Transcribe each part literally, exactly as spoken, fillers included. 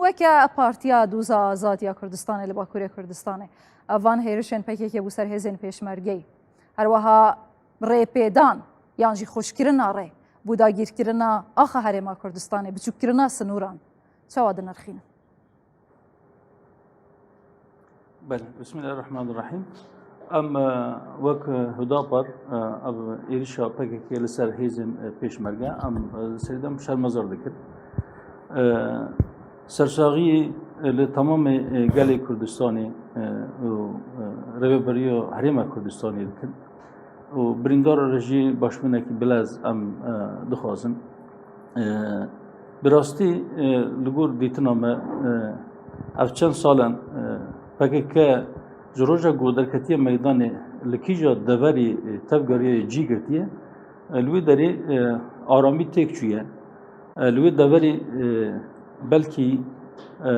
Weke Partiya Doza Azad ya Kurdistanê li Bakurê Kurdistanê, ev van hêrişên P K K bû ser hêzên pêşmergeyî. Her wiha rêpêdan yan jî xweşkirina rê bû dagîrkirina axa Herêma Kurdistanê, biçûkkirina sinûran. Çawa dinirxînin? Belê, Bismillahirrahmanirrahim. Em, e, wek, e, Hudapar, e, ev êrişa P K K li ser hêzên, e, pêşmerge, em, e, serî de em şermezar dikin. E, sersaxiyê, e, li temamê, e, gelê Kurdistanê, e, û, e, rêveberiya Herêma Kurdistanê dikin. Û birîndar re jî başbûnekî bilez em, e, dixwazin. E, bi rastî, e, li gor dîtina me, e, ev çend sal in, e, P K K ji roja ku derketiye meydanê li kîja deverî, e, tevgeriye cî girtiye, e, li wê derê, e, aramî têk çûye. E, li wê deverê, e, belkî, e,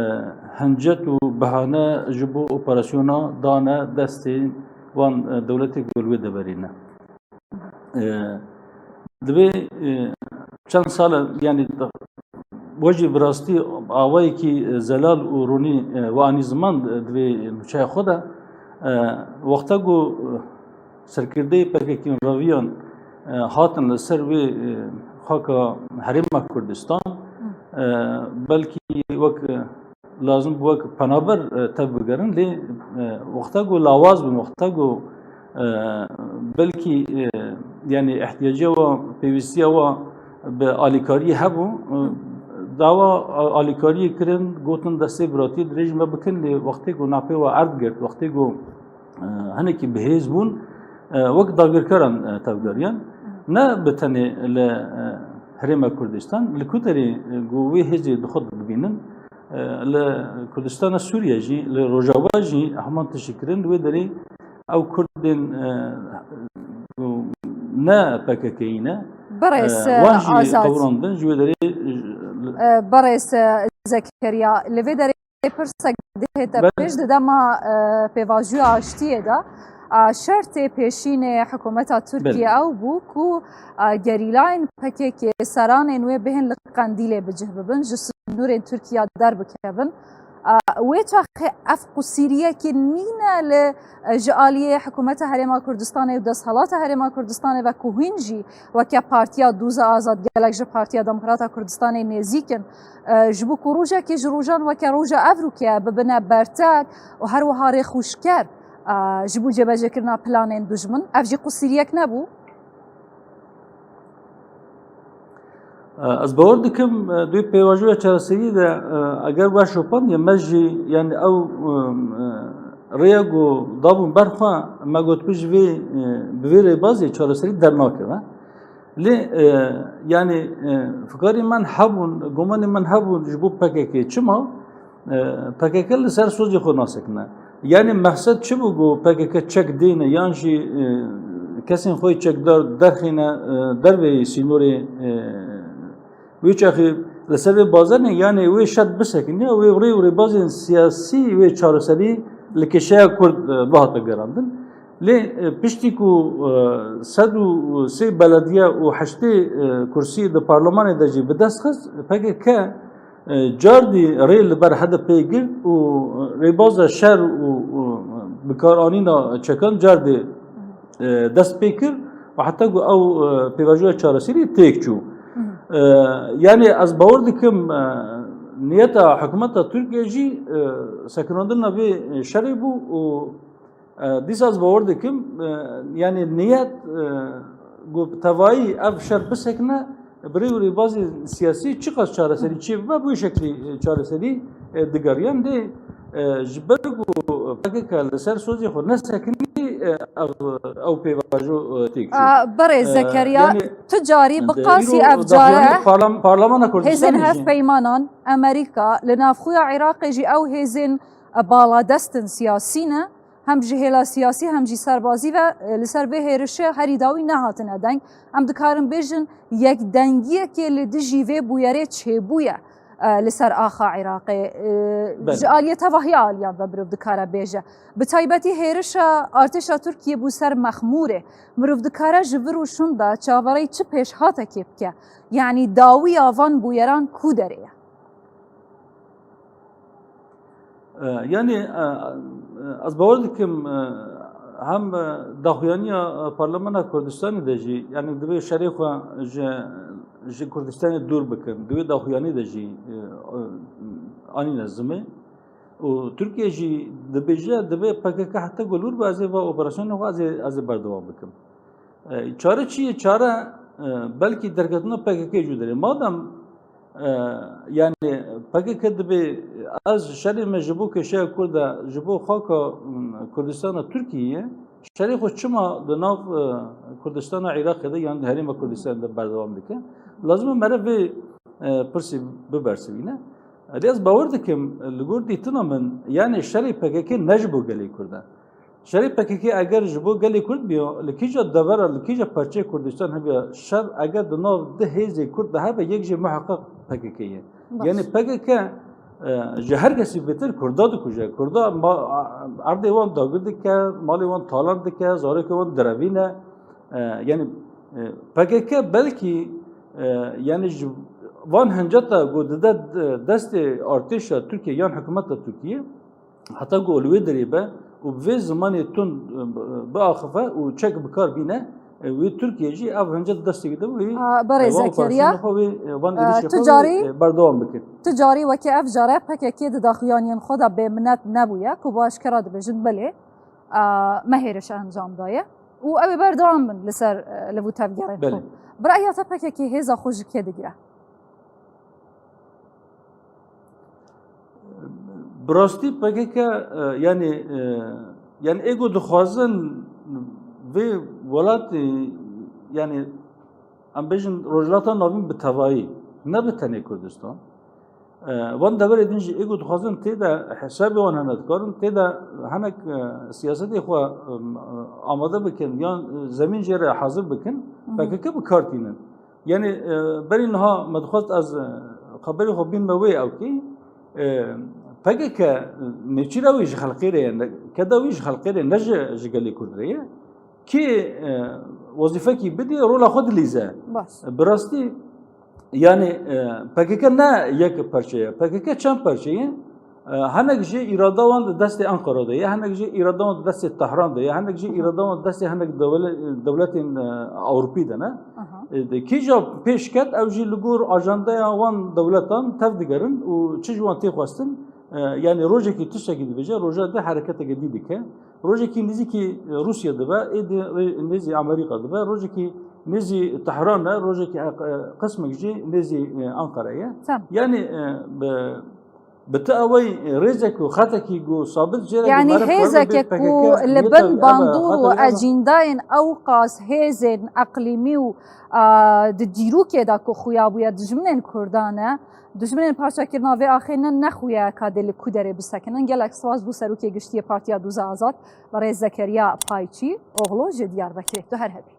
hincet û behane ji bo operasyona dane destê wan, e, dewletê ku li wê deverê ne. E, divê, e, çend sal e, yanî, we jî bi rastî awayekî, e, zelal û ronî, e, we anî ziman, e, divê nûçeya xwe de, e, wexta ku, e, serkirdeyê P K K'in reviyan, e, hatin li ser wê, e, xaka Herêma Kurdistan, e, belkî wek, e, lazim bû wek penaber, e, tev bigerin, lê, e, wexta ku lawaz bin, wexta ku, e, belkî, e, yanî ihtiyacê wa, pêwîstiya wa bi alîkariyê hebû, e, dawa a-, alîkariyê kirin, gotin destê biratiyê dirêj me bikin, lê wextê ku napê wa erd girt, wextê ku, e, hinekî bi hêz bûn, e, wek dagirkeran, e, tevgeriyan. Ne bi tenê li, e, Herêma Kurdistan, li ku derê, e, ku wê hêzê di xwe de dibînin, e, li Kurdistana Sûriye jî, li Rojava jî heman tişt kirin, li wê derê ew Kurdên, e, ku ne P K K'yî ne, Birêz, e, wan jî Azad. Qewirandin, ji wê derê, e, E, Birêz, e, Zekeriya, li vê derê pirsek dihête Be- pêş di dema, e, pêvajoya aştiyê de, e, şertê pêşînê hikûmeta Tirkiye Belê. ew bû ku, e, gerîlayên P K K seranên wê bihên li Qendîlê bi cih bibin, ji sînorên Tirkiye derbikevin. E, wê çaxê ev qusîriyekê nîne li, e, ji aliyê hikûmeta Herêma Kurdistanê û desthilata Herêma Kurdistanê ve ku hûn jî weke Partiya Dûza Azad gelek ji Partiya Demokrata Kurdistanê nêzîk in. E, ji bo ku rojekê ji rojan weke roja evrûkê bibine bertek û her wiha rêxûşker, e, ji bo cêbecêkirina planên dijmin, ev jî qusîriyek nebû? E, ez bawer dikim, e, di wê pêvajoya çareseriyê de, e, eger we şopandiye me jî, yanî ew, e, e, rêya ku dabûn ber xwe, me gotibû ji vê, e, bi vê rêbazê çareserî dernakeve. Lê, e, yanî, e, fikarê min hebûn, gumanê min hebûn ji bo P K K. Çima? E, P K K li ser sozê xwe nasekine. Yanî mexsed çi bû ku P K K çek dêne yan jî, e, kesên xwe yê çekdar derxîne, e, derveyî sînorê, e, wê çaxê li ser vê bazenê, yanî wê şer bisekiniya, wê rê û rêbazên siyasî wê çareserî li kêşeya Kurd, e, bihate gerandin. Lê, e, piştî ku, e, sed û sê belediye û heştê, e, kursî di parlemanê de jî bi dest xist, P K K, e, cardî rê li ber H D P girt û rêbaza şer û, û bikaranîna çekan cardî, e, dest pê kir û heta ku ew, e, pêvajoya çareserî têk çû. E, yanî ez bawer dikim, e, niyeta hikûmeta Tirkiye jî, e, sekinandina vê şerê bû û E, dîsa ez bawer dikim, e, yanî niyet, e, ku bi tevayî ev şer bisekine, bi rê û rêbazên siyasî çiqas çareserî çêbibe, bi wê şeklî, e, çareserî, e, digeriyan. Lê, e, ji ber ku P K K li ser sozê xwe nesekinî, e, ev, ew pêvajo, e, têk çû. A, berê E, Zekeriya, yanî, tu carî bi e, qasî îro ev daxuyanî care parlam-, parlamana Kurdistanê hêzên jî. Hevpeymanan Amerîka li navxweya Iraqê jî ew hêzên, e, baladestin siyasî ne. Hem ji hêla siyasî hem jî serbazî ve, e, li ser vê hêrişê herî dawî nehatine deng. Em dikarin bêjin yekdengiyekê li dijî vê bûyerê çêbûye, e, li ser axa Iraqê. E, Belê. Ji aliyê tevahiya aliyan ve mirov dikare bêje. Bi taybetî hêrişa artêşa Tirkiyê bû ser Mexmûrê. Mirov dikare ji vir û şûn de çavereyî çi pêşhatekê bike? Yanî dawiya van bûyeran ku derê ye? E, yanî, e, e, ez bawer dikim, e, hem, e, daxuyaniya, e, Parlemena Kurdistanê de jî, yanî divê şerê xwe ji, ji Kurdistanê dûr bikin. Divê daxuyanî de jî, e, e, anîne zimê. Û Tirkiye jî dibêje, divê P K K heta ku lûr be, ez ê va operasyonê xwe ez ê, ez ê berdewam bikim. E, çare çi ye? Çare, e, belkî derketina P K K jû derê. Madem, e, yanî P K K dibê ez şerê me ji bo kêşeya Kurd e, ji bo xaka, m, Kurdistana Tirkiyeyê, şerê xwe çima di nav, e, Kurdistana Iraqê de yan di herêma Kurdistanê de berdewam dike? Lazim e mere vê, e, pirsî bibersivîne. Lê ez bawer dikim, li gor dîtina min, yanî şerê P K K ne ji bo gelê Kurd e. Şerê P K K eger ji bo gelê Kurd biyo, li kîja devera, li kîja parçeyê Kurdistan hebiya şer, eger di nav du hêzê Kurd de hebe, yek jê muheqeq P K K ye. Baş. Yanî P K K, e, ji her kesî bêtir Kurda dikuje. Kurda ma-, erdê wan dagir dike, malê wan talan dike, zarokê wan direvîne. E, yanî, e, P K K belkî, e, yanî ji van hinceta ku dide destê artêşa Tirkiye yan hikûmeta Tirkiye, heta ku li wê derê be û bi vê zimanê tund, e, biaxife û çek bi kar bîne, e, wê Tirkiye jî ev hincet destê wî de wê, A, berê e, van Zekeriya, operasyonê xwe, wê, e, van e, êrişê tu xwe wê, carî, e, berdewam bikin. Tu carî wekî ev care P K K di daxuyaniyên xwe de bêminet nebûye, ku bi aşkera dibêjin belê, e, me hêriş encam daye û ew ê berdewam bin li ser, e, liv û tevgerên xwe. Belê. Bi raya te P K K hêza xwe ji kê digire? Bi rastî P K K, e, yanî, e, yanî ê ku dixwazin vê welatê, yanî em bêjin Rojhilata Navîn bi tevayî, ne bi tenê Kurdistan. E, van deverê din jî ê ku dixwazin tê de hesabê wan hene dikarin, tê de hinek, e, siyasetê xwe, e, amade bikin, yan, e, zemîn jê re hazir bikin, Hı hı. P K K bi kar tînin. Yanî, e, berî niha me dixwest ez, e, xeberê xwe bînme wê ewkî, e, P K K nêçîra wî ji xelkê re ye, ne, keda wî ji xelkê re ne ji, ji gelê Kurd re ye. Kê, e, wezîfekî bidî, rola xwe dilîze. Baş. Bi rastî, yanî, e, P K K ne yek parçe ye. P K K çend parçe ye? E, hinek jê îrada wan di destê Ankara de ye, hinek jê îrada wan di destê Tehran de ye, hinek jê îrada wan di destê hinek dewle-, dewletên, e, Ewropî de ne. Aha. E, de kîja pêş ket, ew jî li gor ajandaya wan dewletan tev digerin û çi ji wan tê xwestin, e, yanî rojekî tiştekî dibêje, roja di hereketeke dî dike. Rojekî nêzîkî, e, Rûsya dibe, êdî rê-, nêzî Amerîka dibe, rojekî nêzî Tehran e, rojekî, e, qismek jî nêzî, e, Ankara ye. Tamam. Yanî, e, bi, bi ti ewey rêzek û xetekî ku sabit jê re Yani guherek hêzeke xwarbe bê ku P K K li niyeta bin wî bandor û hata wî hebe. Ecîndayên ew qas hêzên eqlîmî û, a, di dîrokê de ku xuya bûye dijminên Kurdan e, dijminên parçekirina vê axê ne, ne xuya ka dê li ku derê bisekinin. Gelek spas bû Serokê Giştiyê Partiya Dûza Azad, Berêz Zekeriya Payçî Oxlu ji Diyarbekirê. Tu her hebî.